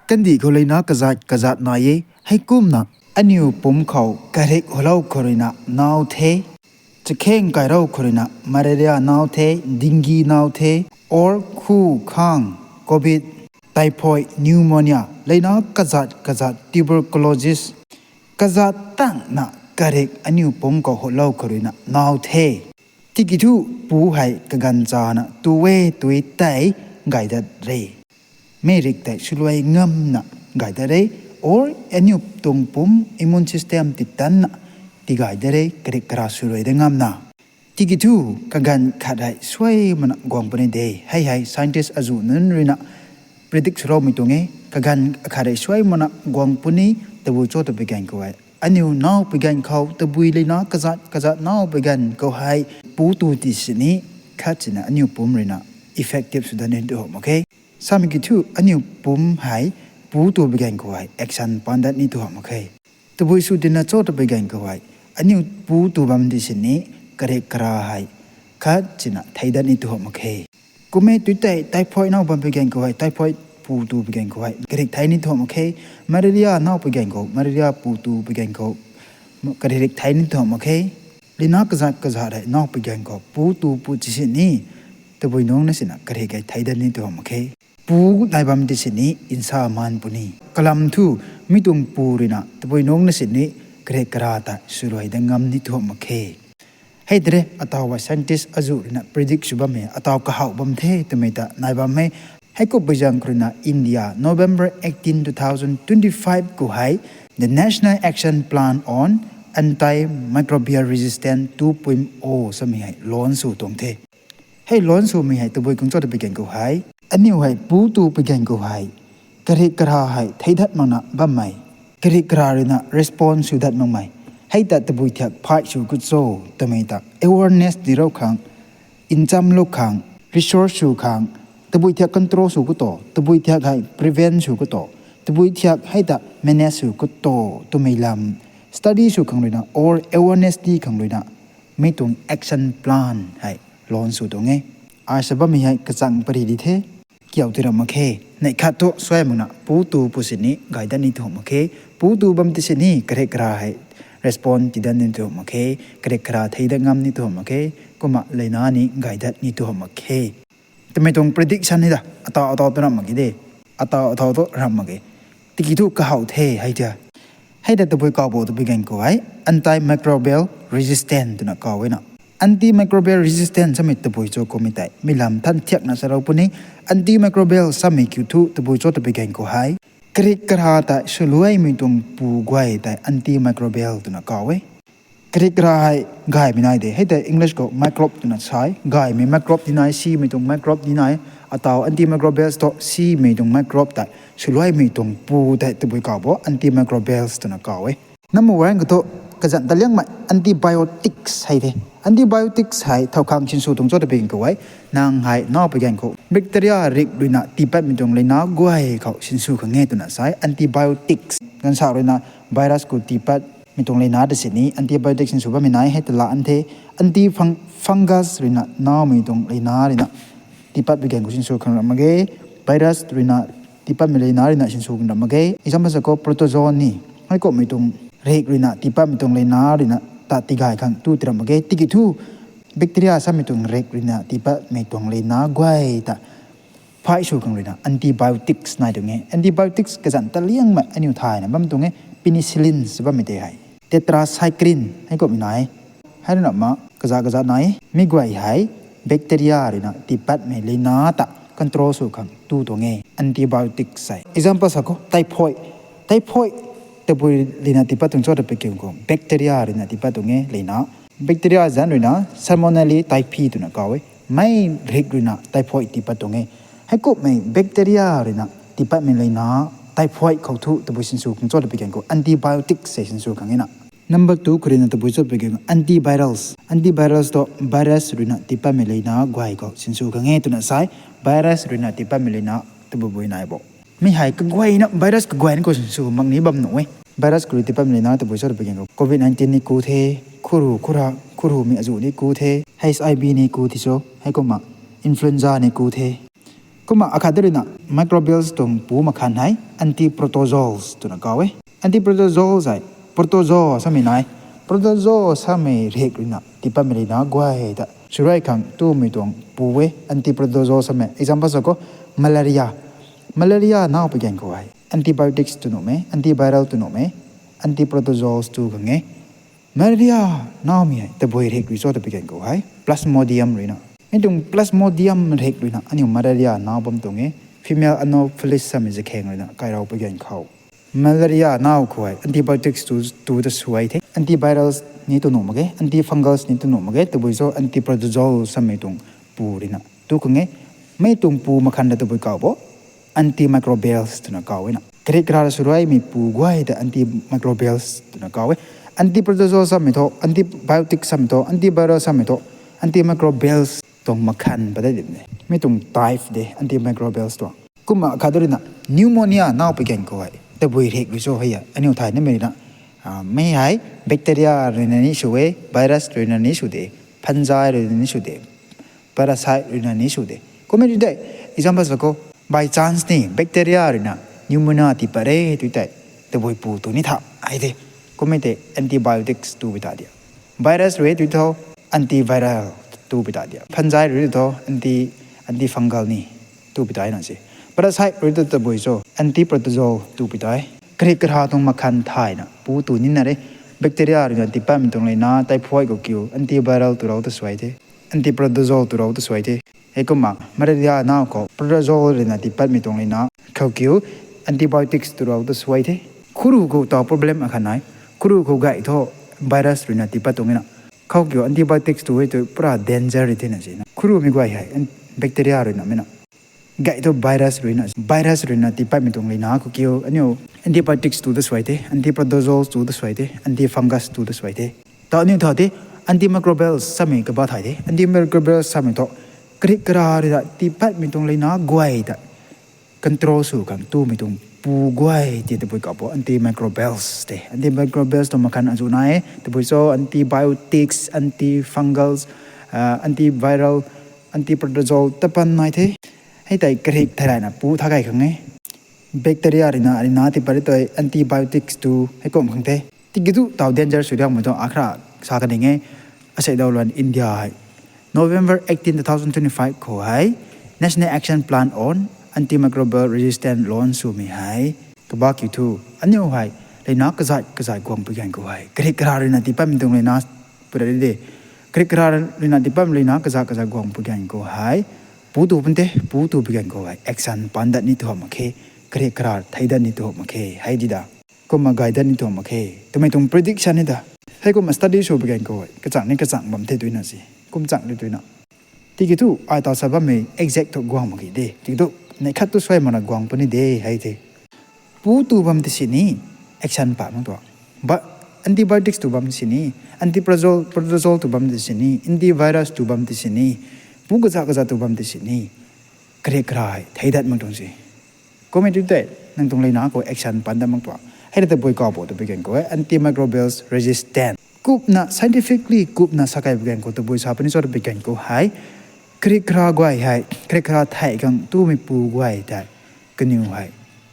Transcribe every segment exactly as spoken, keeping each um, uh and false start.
Kandih khou leina kazat kazat nai e. Heikumna aniu pumc khou karik hulou khou ruina nau the. Chakheng kairou khou ruina malaria nau the, dengue nau the, or khu khang, covid, typhoid, pneumonia, leina kazat kazat, tuberculosis, kazat tangna karik aniu pumc khou hulou khou ruina nau the. Tiki thu pu hei kaganv chana tu e tui tei gay dat re. Mei rik tei swluai ngamna gay dat re, or aniu tuang pumc immune system titanna tigay dat re, karik kara swluai dat ngamna. Tiki thu kaganv khat hei suai mana guang puni de. Hei hei scientist azuh nunc ruina predict swloumei tuang e. Kaganv khat hei suai mana guang puni, tabui cho ta pui ganv khou hei aniu nau pui ganv khou tabui leina kazat kazat nau pui ganv khou hei pu tu ti sini khat sina aniu pumc ruina effective sw dat ni tu hamh mak khe. Samei kiu thu aniu pumc hei pu tu pui ganv khou hei action pan dat ni tu hamh mak khe. Tabui sw tina cho ta pui ganv khou hei aniu pu tu bam ti sini karik kara hei khat sina thei dat ni tu hamh mak khe. Kummei tu tei typhoid nau bam pui ganv khou hei typhoid pu tu pui ganv khou hei karik thei ni tu hamh mak khe. Malaria nau pui ganv khou malaria pu tu pui ganv khou karik thei ni tu hamh mak khe. Leina kazat kazat hei nau pui ganv khou pu tu pu ti sini tabui nungc na sina karik hei thei dat ni tu hamh mak khe. Pu nai bam ti sini nsa maan puni. Kalam thu mi tuang pu ruina tabui nungc na sini karik kara ta swluai dat ngam ni tu hamh mak khe. Hei tei re, ataw hei scientist azuh ruina predict sw bam e, ataw kahaw bam the twmei ta nai bam e. Heikumhpui zaeng khou ruina India, November eighteen, two thousand twenty-five khou hei, the National Action Plan on Antimicrobial Resistance two point oh samei hei launch sw tuang the. Hei launch swmei hei tabui khang cho ta pui ganv khou hei aniu hei pu tu pui ganv khou hei karik kara hei thei dat makna bammei, karik kara ruina response sw dat makmei, hei ta tabui thiak fight sw khou cho twmei ta awareness tirou khang, nchamlou khang, research sw khang, tabui thiak control sw khou to, tabui thiak hei prevent sw khou to, tabui thiak hei ta manage sw khou to twmei lam study sw khang ruina or awareness ti khang ruina mi tuang action plan hei launch sw tuang e. Ai sa bammei hei kachang pary di the, kiu ti ram mak khe. Neih khat thu suai makna pu tu pu sini gay dat ni tu hamh mak khe. Pu tu bam ti sini karik kara hei respond ti dat ni tu hamh mak khe. Karik kara thei dat ngam ni tu hamh mak khe. Kumna leina ni gay dat ni tu hamh mak khe. Twmei tuang prediction hei ta ataw ataw tu ram mak ge de. Ataw ataw tu ram mak ge. Tiki thu kahaw the hei ta. Hei ta tabui kaw bo ta pui ganv khou hei antimicrobial resistant twna kaw e na. Antimicrobial resistant samei tabui cho kummei tei mi lam than thiakna salou puni. Antimicrobial samei kiu thu tabui cho ta pui ganv khou hei karik kara ta swluaimei tuang pu guay tei antimicrobial twna kaw e. Karik kara hei gaymei nai de. Hei tei English khou microbe twna sa e. Gaymei microbe di nai, simei tuang microbe di nai. Ataw antimicrobials tu simei tuang microbe tei swluaimei tuang pu tei tabui kaw bo antimicrobials twna kaw e. Number one khou thu kazanc ta liangmei antibiotics hei the. Antibiotics hei thow khang sinsw tuang cho ta pui ganv khou hei, nang hei nau pui ganv khou bacteria rik ruina tiipatmei tuang leina guay khou sinsw khang e twna sa e. Antibiotics ganv sa ruina virus khou tiipatmei tuang leina ta sini antibiotics sinsw bammei nai hei ta la an the. Anti-fung-, fungus ruina naumei tuang leina ruina tiipat pui ganv khou sinsw khang ram mak ge. Virus ruina tiipatmei leina ruina sinsw khang ram mak ge. Example sa khou protozoan ni, heikumhmei tuang rik ruina tiipatmei tuang leina ruina ta tigay khang tu ti ram mak ge. Tiki thu bacteria samei tuang rik ruina tiipatmei tuang leina guay ta fight sw khang ruina antibiotics nai tuang e. Antibiotics kazanc ta liangmei aniu thayna bam tuang e, penicillin sw bammei tei hei. Tetracycline heikumhmei nai. Hei ruina ma kaza kaza nai. Mi guay hei bacteria ruina tiipatmei leina ta control sw khang tu tuang e antibiotics hei. Example sa khou typhoid. Typhoid tabui leina tiipat tuang cho ta pui ganv khou bacteria ruina tiipat tuang e leina. Bacteria zanc ruina Salmonella typhi twna kaw e. Mei rik ruina typhoid tiipat tuang e. Heikumhmei bacteria ruina tiipatmei leina typhoid khou thu tabui sinsw khang cho ta pui ganv khou antibiotics hei sinsw khang e na. Number two khou ruina tabui cho ta pui ganv khou antivirals. Antivirals tu virus ruina tiipatmei leina guay khou sinsw khang e twna sa e. Virus ruina tiipatmei leina tabui bui nai bo. Mi hei kaguayna virus kaguayna khou sinsw mak ni bam nuh e. Virus khou rui tiipatmei leina tabui cho ta pui ganv khou covid nineteen ni ku the, khuru khura, khurumei azuh ni ku the, H I V ni ku the cho, heikumna influenza ni ku the. Kumna akhat de ruina microbials tuang pu makhan hei antiprotozoals twna kaw e. Antiprotozoals hei protozoa samei nai, protozoa samei rik ruina tiipatmei ruina guay ta swrui khang tumei tuang pu e antiprotozoal samei. Example sa khou, malaria. Malaria naw pui gan khou hei antibiotics tw nuhmei, antiviral tw nuhmei, antiprotozoals tw khang e. Malaria nawmei hei tabui rik rui cho ta pui gan khou hei Plasmodium ruina. Mi tuang Plasmodium rik ruina aniu malaria naw bam tuang e. Female Anopheles samei zakhang ruina kairau pui gan khou malaria naw khou hei antibiotics tw, tw ta suai the. Antivirals ni tw nuh mak ge, antifungals ni tw nuh mak ge, tabui cho antiprotozoal samei tuang pu ruina tw khang e. Mi tuang pu makhan ta tabui kaw bo antimicrobials twna kaw e na. Karik kara swruimei pu guay ta antimicrobials twna kaw e. Antiprotozoal samei thu, antibiotics samei thu, antiviral samei thu, antimicrobials tuang makhan pat de dim de. Mi tuang type de antimicrobials tuang. Kumna akhat de ruina pneumonia naw pui gan khou hei tabui rik rui cho hei aniu thay namei ruina, mi hei bacteria ruina ni sw e, virus ruina ni sw de, fungi ruina ni sw de, parasite ruina ni sw de. Kummei tei example sa khou, by chance ni bacteria ruina pneumonia tiipat re tu tei tabui pu tu ni tha hei de. Kummei tei antibiotics tw pui ta dia. Virus rui tu thu antiviral tw pui ta dia. Fungi rui tu thu anti, antifungal ni tw pui ta na se. Parasite rui tu tabui cho antiprotozoal tw pui ta. Karik kara tuang makhan thayna pu tu nina re. Bacteria ruina tiipatmei tuang leina typhoid khou kiu antiviral tw rau ta suai the, antiprotozoal tw rau ta suai the. Heikumna malaria naw khou protozoal ruina tiipatmei tuang leina khou kiu antibiotics tw rau ta suai the. Khuru khou taw problem akhat nai. Khuru khou gay thu virus ruina tiipat tuang e na, khou kiu antibiotics tw e tu pura danger ri the na se na. Khurumei guay hei bacteria ruina mei na. Gay thu virus ruina, virus ruina tiipatmei tuang leina khou kiu aniu antibiotics tw ta suai the, antiprotozoal tw ta suai the, antifungal tw ta suai the. Taw aniu tha the antimicrobials samei kaba thay the. Antimicrobials samei thu karik kara ruina tiipatmei tuang leina guay ta control sw khang tumei tuang pu guay tei tabui kaw bo antimicrobials tei. Antimicrobials tuang makhan azuh nai e, tabui cho antibiotics, antifungals, antiviral, antiprotozoal ta pan nai the. Hei tei karik thayna pu tha gay khang e. Bacteria ruina, ruina tiipat ri tei antibiotics tw heikum khang the. Tiki thu taw danger sw riangmei tuang akhra sa ka ding e. Asei daw luan India hei November eighteen, two thousand twenty-five khou hei National Action Plan on Antimicrobial Resistance launch swmei hei kaba kiu thu, aniu hei leina kazat kazat guang pui gan khou hei karik kara ruina tiipatmei tuang leina pura ri de. Karik kara ruina tiipatmei leina kazat kazat guang pui gan khou hei pu tu pun the, pu tu pui gan khou hei action pan dat ni thu mak khe, karik kara thei dat ni thu mak khe hei di da. Kumna gay dat ni thu mak khe twmei tuang prediction ni da. Heikumna study sw pui gan khou hei kachang ni kachang bam the twna se. Kum chang ni twna. Tiki thu ai taw sa bammei exact thu guang mak khe de. Tiki thu neih khat tu suai makna guang puni de hei the. Pu tu bam ti sini action pat mak tua. Antibiotics tu bam ti sini, antiprotozoal, protozoal tu bam ti sini, antivirus tu bam ti sini, pu kaza kaza tu bam ti sini, karik kara thei dat mak tuang se. Kummei tu tei nang tuang leina khou action pan dat mak tua. Hei ta tabui kaw bo ta pui gan khou e antimicrobials resistant. Kumna scientifically kumna sa kai pui gan khou tabui sa puni cho ta pui gan khou hei karik kara guay hei, karik kara thei khang tumei pu guay tei kaniw hei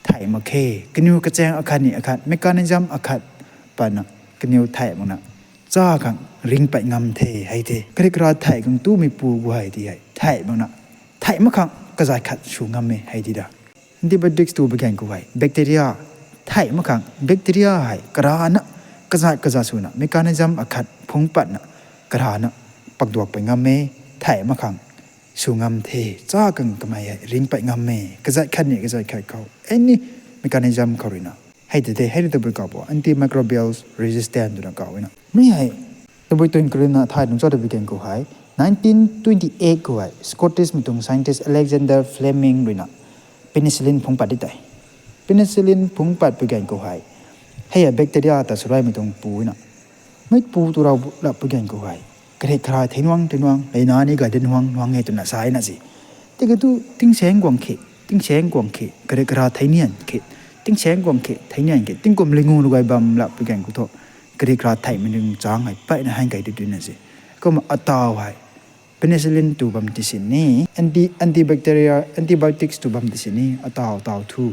thei mak khe. Kaniw kachaeng akhat ni akhat, mechanism akhat patna kaniw thei makna cha khang ringpat ngam the hei the. Karik kara thei khang tumei pu guay tei hei thei makna, thei mak khang kazat khat sw ngam e hei di da. Antibiotics tu pui gan khou hei bacteria thei mak khang, bacteria hei karana kazat kaza swna mechanism akhat phungc patna karana pakduak pui ngam e, thei mak khang sw ngam the, cha khang kamei hei ringpat ngam e, kazat khat ni kazat khat khou any mechanism khou ruina. Hei tei tei hei ta tabui kaw bo antimicrobials resistant twna kaw na. Mi hei tabui tuang karina thay nung cho ta pui gan khou hei nineteen twenty-eight khou hei Scottish mei tuang scientist Alexander Fleming ruina penicillin phungc pat di tei. Penicillin phungc pat pui gan khou hei hei hei bacteria ta swruimei tuang pu na. Mei pu tu rau lap pui gan khou hei karik kara thei nuang, thei nuang, leina ni gay di nuang nuang e twna sa na se. Tiki thu tingsaeng guang khe, tingsaeng guang khe, karik kara thei nian khe, tingsaeng guang khe, thei nian khe, tingkum lingu lu gay bam lap pui gan khou thu karik kara theimei nung chang hei peyna hang kai di twna se. Kumna ataw hei Penicillin tu bam ti sini, anti, antibacteria, antibiotics tu bam ti sini, ataw, ataw thu,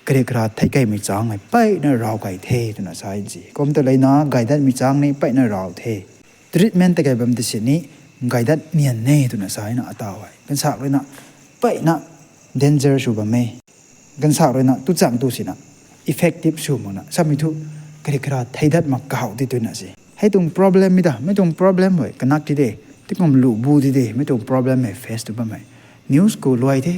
karik kara thei kaimei chang hei, peyna raw kai the, twna sa e si. Kum ta leina, gaydatmei chang ni, peyna raw the. Treatment ta kai bam ti sini, gaydat nian ne, twna sa e na ataw hei. Kansak ruina, peyna danger sw bam e. Kansak ruina, tu chang tu sina, effective sw makna, samei thu, karik kara thei dat mak kaw ti twna si. Hei tuang problem mi ta, mei tuang problem hei, kanak ti de, tingkum lu bu ti de, mei tuang problem hei face tu bam hei. News khou luai the,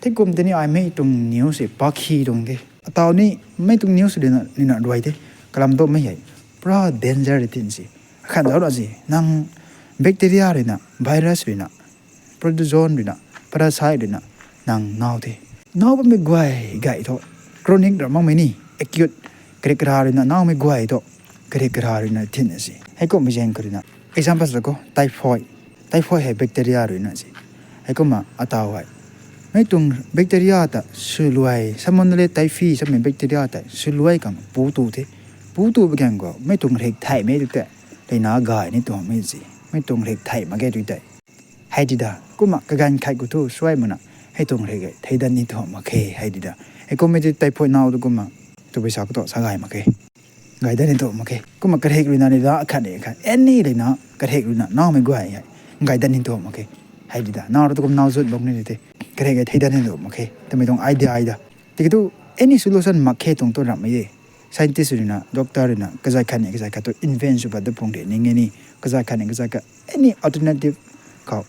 tingkum tini ai mei tuang news hei pakhi tuang de. Ataw ni, mei tuang news ruina, nina luai the, kalam tu mei hei, pura danger de tin si. Akhan zauc ra si, nang bacteria ruina, virus ruina, protozoan ruina, parasite ruina, nang naw the. Naw bammei guay gay thu, chronic ra makmei ni, acute, karik kara ruina, nawmei guay thu, karik kara ruina, tin si. Hei kummei zaeng khou ruina, example sa khou, typhoid. Typhoid hei bacteria ruina si. Hei kumna, ataw hei. Mei tuang bacteria ta, swluai, salmonella typhi, samei bacteria ta, swluai khang pu tu the. Pu tu bagaeng khou, mei tuang rik theimei tu tei, leina gay ni tuang mei si. Mei tuang rik thei mak ge tu tei. Hei ti da, kumna kaganv khat khou thu suai makna, hei tuang rik e, thei dat ni tuang mak khe, hei ti da. Hei kummei ti typhoid naw tu kumna, tabui sa khou tu sa gay mak khe. Gay dat ni tuang mak khe. Kumna karik ruina ni da, akhat ni akhat. Any leina, karik ruina, nawmei guay hei. Gay dat ni tuang mak khe. Hei ti da, naw ra tu kum naw zut bam ni te. Karik e thei dat ni tuang mak khe. Tamei tuang idea ai da. Tiki tu, any solution mak khe tuang tu ramhmei de. Scientist ruina, doctor ruina, kazat khat ni kazat khat tu invent sw pat da pung de, ning e ni, kazat khat ni kazat khat, any alternative khou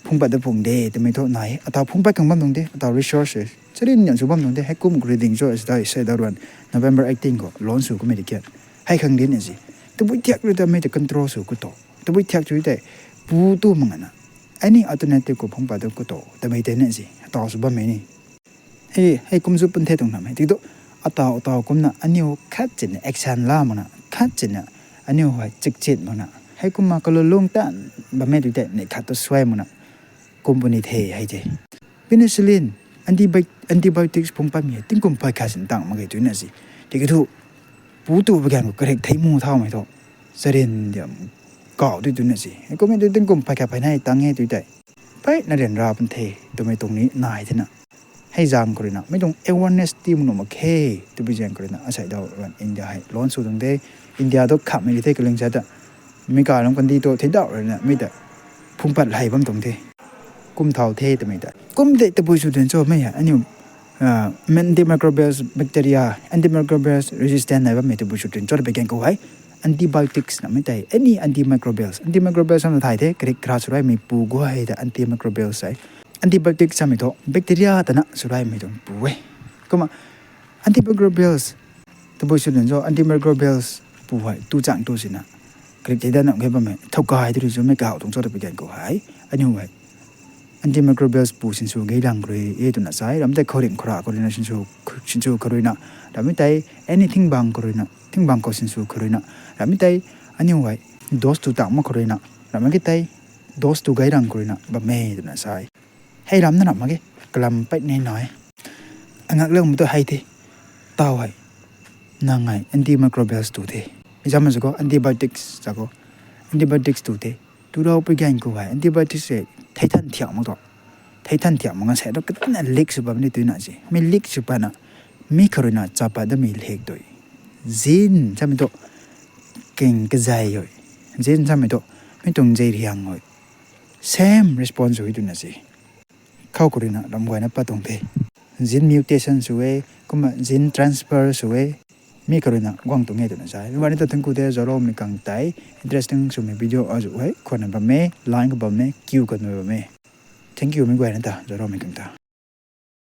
phung pat da pung de, tamei thu nai, ataw phung pat khang bam tuang de, ataw resources, charin nian sw bam tuang de, hei kum khou reading cho, sa da, sa da ruan, November eighteen khou, launch sw kummei di kian. Hei khang din e si. Tabui thiak rui ta mei ta control sw khou tu. Tabui thiak rui tei, pu tu mak ngana. Any alternative khou phung pat da khou tu, tamei tei ne si, ataw sw bammei ni. Hei, hei kum zu pun the tuang nam hei. Tiki tu, ataw, ataw kumna, aniu khat china action la makna, khat china, aniu hei chikchit makna. Hei kumna kalulung tan, bammei tu tei, ni khat tu suai makna, company the hei te. Penicillin, antibi-, antibiotics phung patmei, tingkum phay khat sin tang mak ge twna si. Tiki thu, pu tu bagaeng khou karik thei mu thaumei thu, charin diam kaw tu twna si. Hei kummei tu tingkum phay khat phay nai tang e tu tei. Peyna ryanra pun the, twmei tuang ni nai thena. Hei zaeng khou ruina, mei tuang awareness ti mu nuh mak khe, tabui zaeng khou ruina, asei daw ruan India hei, launch sw tuang the, India tu khamhmei di the kaling sa ta, mei kalung kandi tu thei daw ruina, mei ta, phung pat hei bam tuang the, kum thau the twmei ta. Kum de tabui sw tuang cho mei hei, aniu, ah, antimicrobials bacteria, antimicrobials resistant nai bammei tabui sw tuang cho ta bagaeng khou hei, antibiotics na mei tei, any antimicrobials, antimicrobials samna thay the, karik kara swraimei pu guay ta antimicrobials hei. Antibiotics samei thu, bacteria tana swraimei tuang pu e. Kumna, antimicrobials, tabui sw tuang cho, antimicrobials pu hei, tu chang tu sina. Karik thei dat nam ge bammei, thau kai tu rui cho mei kaw tuang cho ta bagaeng khou hei, aniu hei. Antimicrobials pu sinsw gei lang khou rui e twna sa e, ramh tei khouringh khou ra khou ruina sinsw, sinsw khou ruina, ramhmei tei any thingbang khou ruina, thingbang khou sinsw khou ruina, ramhmei tei aniu hei dose tu tang mak khou ruina, ramhmei ki tei dose tu gei lang khou ruina, bam e twna sa e. Hei ramh na ramh mak ge, kalam peyna nai. Angak lang mu tu hei the, taw hei, nang hei antimicrobials tu the. Example sa khou, antibiotics sa khou, antibiotics tu the. Tu rau pui gaeng khou hei, antibiotics hei, thei than thiak mak tu. Thei than thiak mak ngan sei tu, katina leak sw pat ni twna si. Mi leak sw patna, mi khou ruina cha pat damei leak tui. Zin samei tu, king kazei ui. Zin samei tu, mi tuang zei riang ui. Same response ui twna si. Khou khou ruina ram guayna pat tuang the. Gene mutation sw e, kumna gene transfer sw e. Mi khou ruina guang tuang e twna sa e. Mi guayna ta thank you the, zaucloumei khang tei. Interesting swmei video azuh hei, khwanna bam e, line khou bam e, queue khou bam e. Thank you mi guayna ta, zaucloumei khang ta.